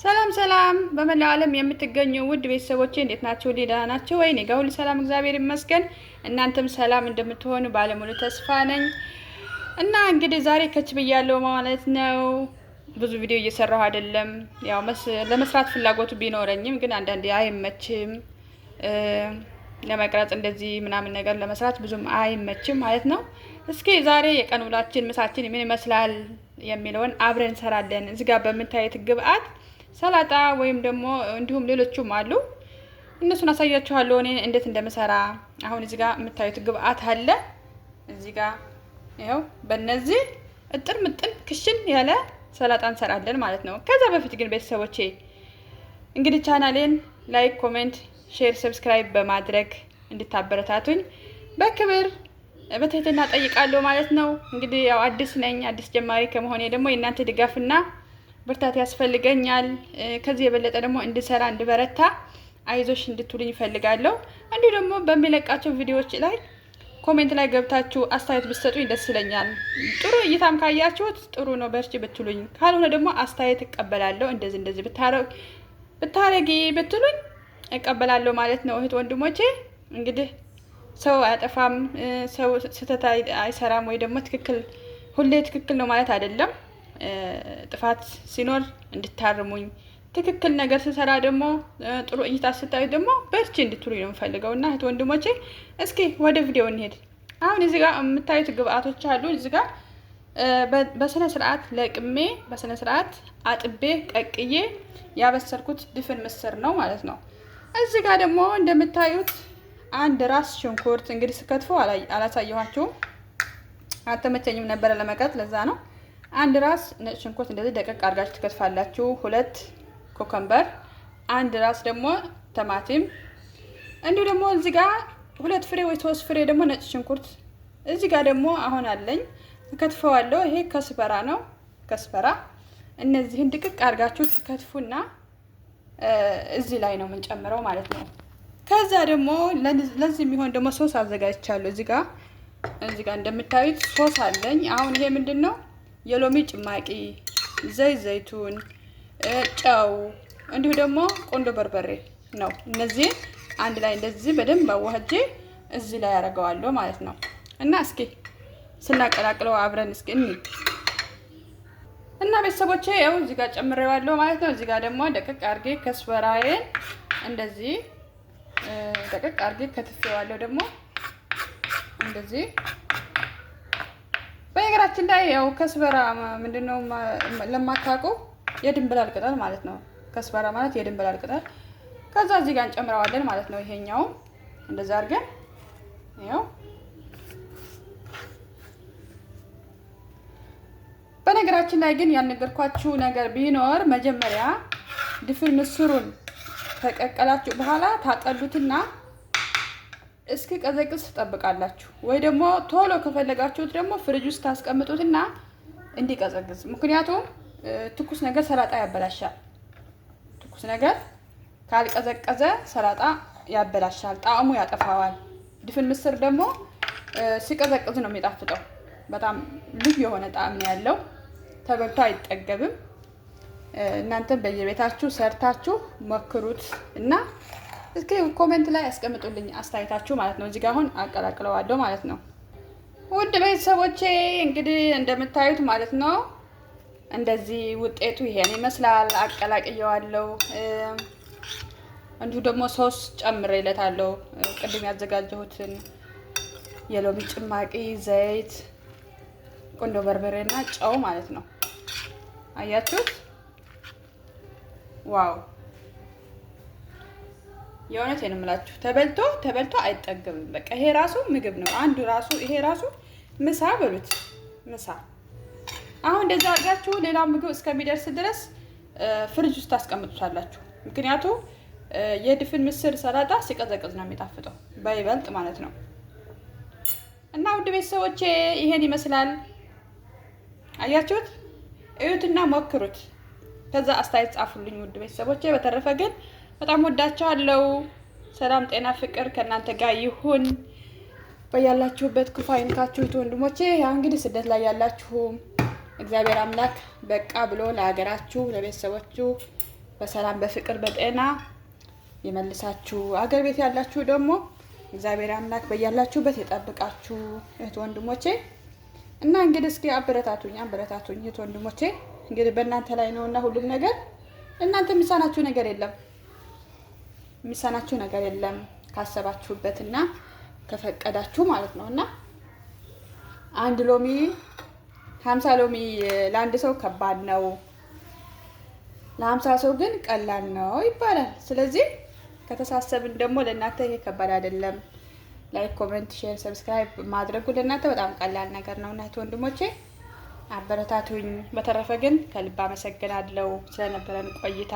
ሰላም ሰላም፣ በመላው ዓለም የምትገኙ ውድ ቤተሰቦቼ እንዴት ናችሁ? ደህና ናችሁ ወይ? እኔ ጋር ሁሉ ሰላም እግዚአብሔር ይመስገን። እናንተም ሰላም እንደምትሆኑ ባለሙሉ ተስፋ ነኝ። እና እንግዲህ ዛሬ ከች ብያለሁ ማለት ነው። ብዙ ቪዲዮ እየሰራሁ አይደለም። ያው ለመስራት ፍላጎቱ ቢኖረኝም ግን አንዳንዴ አይመችም ለመቅረጽ እንደዚህ ምናምን ነገር ለመስራት ብዙም አይመችም ማለት ነው። እስኪ ዛሬ የቀን ውላችን ምሳችን ምን ይመስላል የሚለውን አብረን እንሰራለን። እዚህ ጋር በምታዩት ግብአት ሰላጣ ወይም ደግሞ እንዲሁም ሌሎቹም አሉ። እነሱን አሳያችኋለሁ እኔ እንዴት እንደምሰራ። አሁን እዚህ ጋር የምታዩት ግብአት አለ። እዚህ ጋር ይኸው በእነዚህ እጥር ምጥን ክሽን ያለ ሰላጣ እንሰራለን ማለት ነው። ከዛ በፊት ግን ቤተሰቦቼ እንግዲህ ቻናሌን like፣ comment፣ share፣ subscribe በማድረግ እንድታበረታቱኝ በክብር በትህትና ጠይቃለሁ ማለት ነው። እንግዲህ ያው አዲስ ነኝ፣ አዲስ ጀማሪ ከመሆኔ ደግሞ የእናንተ ድጋፍና ብርታት ያስፈልገኛል። ከዚህ የበለጠ ደግሞ እንድሰራ እንድበረታ አይዞሽ እንድትሉኝ እፈልጋለሁ። እንዲሁ ደግሞ በሚለቃቸው ቪዲዮዎች ላይ comment ላይ ገብታችሁ አስተያየት ብትሰጡኝ ደስ ይለኛል። ጥሩ እይታም ካያችሁት ጥሩ ነው በርቺ ብትሉኝ፣ ካልሆነ ደግሞ አስተያየት እቀበላለሁ። እንደዚህ እንደዚህ ብታረጊ ብትሉኝ እቀበላለሁ ማለት ነው። እህት ወንድሞቼ፣ እንግዲህ ሰው አያጠፋም፣ ሰው ስህተት አይሰራም፣ ወይ ደግሞ ትክክል ሁሌ ትክክል ነው ማለት አይደለም። ጥፋት ሲኖር እንድታርሙኝ፣ ትክክል ነገር ስሰራ ደግሞ ጥሩ እይታ ስታዩ ደግሞ በርቺ እንድትሉኝ ነው የምፈልገው። እና እህት ወንድሞቼ እስኪ ወደ ቪዲዮ እንሄድ። አሁን እዚህ ጋር የምታዩት ግብአቶች አሉ። እዚህ ጋር በስነ ስርዓት ለቅሜ በስነ ስርዓት አጥቤ ቀቅዬ ያበሰልኩት ድፍን ምስር ነው ማለት ነው። እዚህ ጋር ደግሞ እንደምታዩት አንድ ራስ ሽንኩርት፣ እንግዲህ ስከትፎ አላሳየኋችሁም፣ አልተመቸኝም ነበረ ለመቅረጽ፣ ለዛ ነው። አንድ ራስ ነጭ ሽንኩርት እንደዚህ ደቀቅ አድርጋችሁ ትከትፋላችሁ። ሁለት cucumber፣ አንድ ራስ ደግሞ ቲማቲም፣ እንዲሁ ደግሞ እዚህ ጋር ሁለት ፍሬ ወይ ሶስት ፍሬ ደግሞ ነጭ ሽንኩርት። እዚህ ጋር ደግሞ አሁን አለኝ ከትፈዋለሁ። ይሄ كزبرة ነው፣ كزبرة። እነዚህን ድቅቅ አድርጋችሁ ትከትፉና እዚህ ላይ ነው የምንጨምረው ማለት ነው። ከዛ ደግሞ ለዚህ የሚሆን ደግሞ ሶስ አዘጋጅቻለሁ። እዚህ ጋር እንደምታዩት ሶስ አለኝ። አሁን ይሄ ምንድን ነው? የሎሚ ጭማቂ፣ ዘይት ዘይቱን፣ ጨው እንዲሁ ደግሞ ቆንዶ በርበሬ ነው። እነዚህን አንድ ላይ እንደዚህ በደንብ አዋህጄ እዚህ ላይ ያደርገዋለሁ ማለት ነው። እና እስኪ ስናቀላቅለው አብረን እስኪ እኒ እና ቤተሰቦቼ ያው እዚህ ጋር ጨምሬዋለሁ ማለት ነው። እዚህ ጋር ደግሞ ደቀቅ አድርጌ كزبرة ዬን እንደዚህ ደቀቅ አድርጌ ከትፌዋለሁ ደግሞ እንደዚህ። በነገራችን ላይ ያው كزبرة ምንድነው ለማታውቁ የድንብላል ቅጠል ማለት ነው። كزبرة ማለት የድንብላል ቅጠል። ከዛ እዚህ ጋር እንጨምረዋለን ማለት ነው። ይሄኛው እንደዛ አድርገን ይኸው። በነገራችን ላይ ግን ያልነገርኳችሁ ነገር ቢኖር መጀመሪያ ድፍን ምስሩን ከቀቀላችሁ በኋላ ታጠሉትና እስኪ ቀዘቅዝ ትጠብቃላችሁ። ወይ ደግሞ ቶሎ ከፈለጋችሁት ደግሞ ፍሪጅ ውስጥ ታስቀምጡትና እንዲቀዘቅዝ። ምክንያቱም ትኩስ ነገር ሰላጣ ያበላሻል። ትኩስ ነገር ካልቀዘቀዘ ሰላጣ ያበላሻል፣ ጣዕሙ ያጠፋዋል። ድፍን ምስር ደግሞ ሲቀዘቅዝ ነው የሚጣፍጠው። በጣም ልዩ የሆነ ጣዕም ነው ያለው። ተበልቶ አይጠገብም። እናንተም በየቤታችሁ ሰርታችሁ ሞክሩት እና እስኪ comment ላይ ያስቀምጡልኝ አስተያየታችሁ ማለት ነው። እዚህ ጋር አሁን አቀላቅለዋለሁ ማለት ነው። ውድ ቤተሰቦቼ እንግዲህ እንደምታዩት ማለት ነው እንደዚህ ውጤቱ ይሄን ይመስላል። አቀላቅየዋለሁ። እንዲሁ ደግሞ ሶስ ጨምሬለታለሁ። ቅድም ያዘጋጀሁትን የሎሚ ጭማቂ፣ ዘይት፣ ቁንዶ በርበሬ እና ጨው ማለት ነው። አያችሁት? Wow! የእውነት ነው የምላችሁ ተበልቶ ተበልቶ አይጠገብም። በቃ ይሄ ራሱ ምግብ ነው። አንዱ ራሱ ይሄ ራሱ ምሳ በሉት ምሳ። አሁን እንደዛ አድርጋችሁ ሌላ ምግብ እስከሚደርስ ድረስ ፍሪጅ ውስጥ ታስቀምጡታላችሁ። ምክንያቱም የድፍን ምስር ሰላጣ ሲቀዘቅዝ ነው የሚጣፍጠው በይበልጥ ማለት ነው። እና ውድ ቤተሰቦቼ ይሄን ይመስላል። አያችሁት? እዩትና ሞክሩት። ከዛ አስተያየት ጻፉልኝ ውድ ቤተሰቦቼ። በተረፈ ግን በጣም ወዳችኋለሁ። ሰላም፣ ጤና፣ ፍቅር ከእናንተ ጋር ይሁን። በያላችሁበት ክፉ አይንካችሁ ወንድሞቼ። ያው እንግዲህ ስደት ላይ ያላችሁ እግዚአብሔር አምላክ በቃ ብሎ ለሀገራችሁ ለቤተሰቦችሁ በሰላም በፍቅር በጤና ይመልሳችሁ። አገር ቤት ያላችሁ ደግሞ እግዚአብሔር አምላክ በያላችሁበት የጠብቃችሁ እህት ወንድሞቼ። እና እንግዲህ እስኪ አበረታቱኝ አበረታቱኝ እህት ወንድሞቼ። እንግዲህ በእናንተ ላይ ነውና ሁሉም ነገር፣ እናንተ የሚሳናችሁ ነገር የለም፣ የሚሳናችሁ ነገር የለም ካሰባችሁበትና ከፈቀዳችሁ ማለት ነው። እና አንድ ሎሚ 50 ሎሚ ለአንድ ሰው ከባድ ነው፣ ለ50 ሰው ግን ቀላል ነው ይባላል። ስለዚህ ከተሳሰብን ደግሞ ለእናንተ ይሄ ከባድ አይደለም። Like፣ comment፣ share፣ subscribe ማድረጉ ለእናንተ በጣም ቀላል ነገር ነው። እናት ወንድሞቼ አበረታቱኝ። በተረፈ ግን ከልብ አመሰግናለሁ ስለነበረን ቆይታ።